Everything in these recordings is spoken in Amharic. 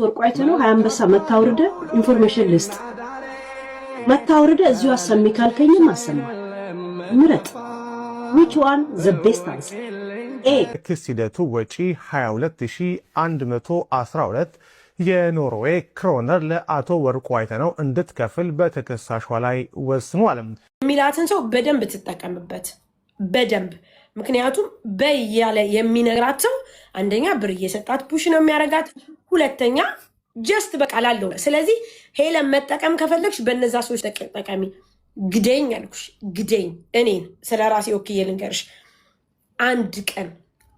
ወርቁ አይተነው 20 አንበሳ መታውርደ information ልስጥ፣ መታውርደ እዚሁ አሰሚ ካልከኝም አሰማ። ምረጥ። Which one the best answer? A ክስ ሂደቱ ወጪ 22112 የኖርዌይ ክሮነር ለአቶ ወርቁ አይተነው እንድትከፍል በተከሳሿ ላይ ወስኗል። የሚላትን ሰው በደንብ ትጠቀምበት፣ በደንብ። ምክንያቱም በይ እያለ የሚነግራት ሰው አንደኛ ብር እየሰጣት push ነው የሚያደርጋት፣ ሁለተኛ just በቃ ላለው። ስለዚህ ሄለን መጠቀም ከፈለግሽ በነዛ ሰዎች ጠቀሚ። ግደኝ አልኩሽ፣ ግደኝ። እኔን ስለ ራሴ ወክዬ ልንገርሽ፣ አንድ ቀን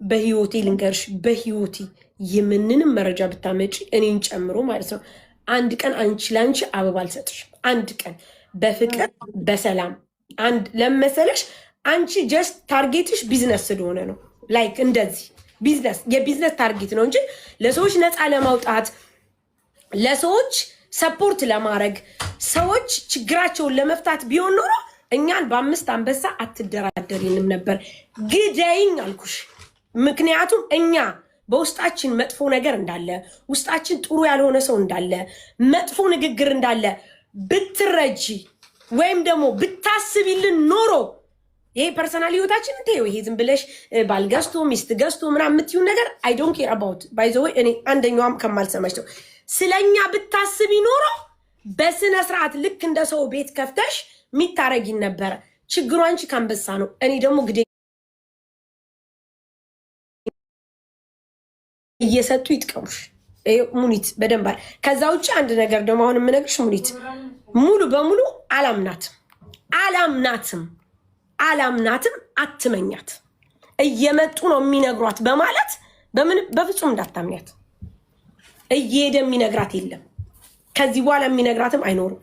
በህይወቴ ልንገርሽ፣ በህይወቴ የምንንም መረጃ ብታመጪ እኔን ጨምሮ ማለት ነው፣ አንድ ቀን አንቺ ለአንቺ አበባ አልሰጥሽም። አንድ ቀን በፍቅር በሰላም አንድ ለመሰለሽ አንቺ just target ሽ business ስለሆነ ነው። Like እንደዚህ business የ business target ነው እንጂ ለሰዎች ነፃ ለማውጣት፣ ለሰዎች support ለማድረግ፣ ሰዎች ችግራቸውን ለመፍታት ቢሆን ኖሮ እኛን በአምስት አንበሳ አትደራደሪንም ነበር። ግደይኝ አልኩሽ። ምክንያቱም እኛ በውስጣችን መጥፎ ነገር እንዳለ፣ ውስጣችን ጥሩ ያልሆነ ሰው እንዳለ፣ መጥፎ ንግግር እንዳለ ብትረጂ ወይም ደግሞ ብታስቢልን ኖሮ ይሄ personal ህይወታችን እንተየው። ይሄ ዝም ብለሽ ባል ገዝቶ ሚስት ገዝቶ ምናምን የምትዩን ነገር I don't care about, by the way። እኔ አንደኛዋም ከማልሰማች ነው። ስለኛ ብታስቢ ኖሮ በስነ ስርዓት ልክ እንደ ሰው ቤት ከፍተሽ ሚታረጊን ነበረ። ችግሩ አንቺ ከአንበሳ ነው። እኔ ደግሞ ግዴ እየሰጡ ይጥቀሙሽ። ሙኒት በደንብ አለ። ከዛ ውጭ አንድ ነገር ደግሞ አሁን የምነግርሽ ሙኒት ሙሉ በሙሉ አላምናትም፣ አላምናትም፣ አላምናትም። አትመኛት። እየመጡ ነው የሚነግሯት በማለት በምን በፍጹም እንዳታምኛት። እየሄደ የሚነግራት የለም። ከዚህ በኋላ የሚነግራትም አይኖርም።